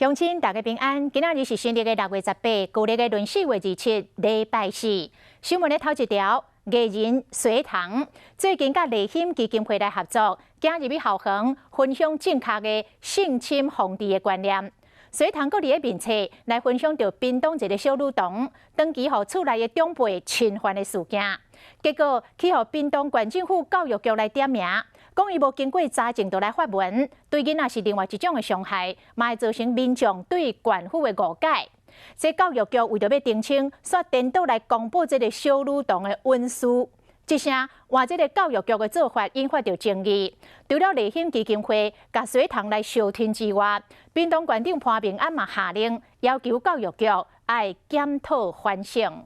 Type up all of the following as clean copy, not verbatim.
鄉親大家平安，今仔日是新曆的6月18，舊曆的閏4月27，禮拜四。新聞的頭一條，藝人隋棠最近佮麗馨基金會來合作，行入去校園分享正確的性侵防治的觀念。隋棠閣佇咧面冊來分享著屏東一个小女童長期予厝內的長輩侵犯的事件，結果去予屏東縣政府教育局來點名，講伊無經過查證就來發文，對囡仔是另外一種的傷害，嘛會造成民眾對縣府的誤解。這教育局為著欲澄清，煞顛倒來公布這个小女童的隱私。這聲換這个教育局的做法引發著爭議。除了麗馨基金會共隋棠來相挺之外，屏東縣長潘孟安嘛下令要求教育局愛檢討反省。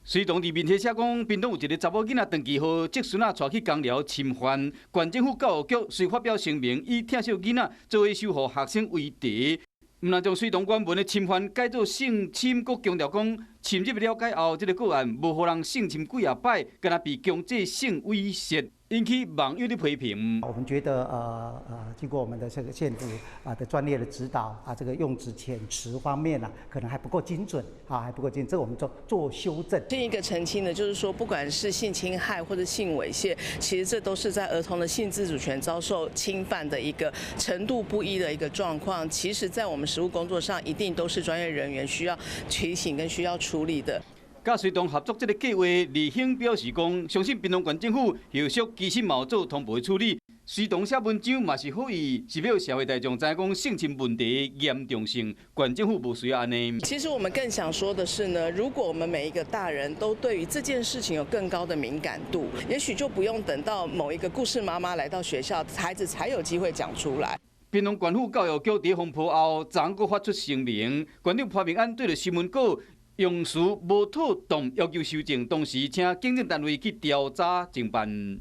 隋棠佇面冊寫講，屏東有一个查某囡仔長期予叔孫仔帶去工寮侵犯，縣政府教育局遂發表聲明，以疼惜囡仔作為守護學生為題，毋但將隋棠原文的侵犯改做性侵，閣強調講深入了解後，這个個案無予人性侵幾仔擺，敢若被強制性猥褻，引起網友的批評。我們覺得，經過我們的這個縣府啊的專業的指導啊，這個用詞遣詞方面呢，可能還不夠精準啊，還不夠精準，這個我們做做修正。另一個澄清呢，就是說，不管是性侵害或者性猥褻，其實這都是在兒童的性自主權遭受侵犯的一個程度不一的一個狀況。其實，在我們實務工作上，一定都是專業人員需要提醒跟需要處理的。佮隋棠合作這个計劃，李興表示講，相信屏東縣政府後續其實嘛有做通報處理。隋棠寫文章嘛是好意，是欲予社會大眾知影講性侵問題嚴重性，縣政府無需要按呢。其實我們更想說的是呢，如果我們每一個大人都對於這件事情有更高的敏感度，也許就不用等到某一個故事媽媽來到學校，孩子才有機會講出來。屏東縣府教育局佇風波後，昨昏閣發出聲明，縣長潘孟安對著新聞稿用詞無妥當，要求修正，同時請警政單位去調查偵辦。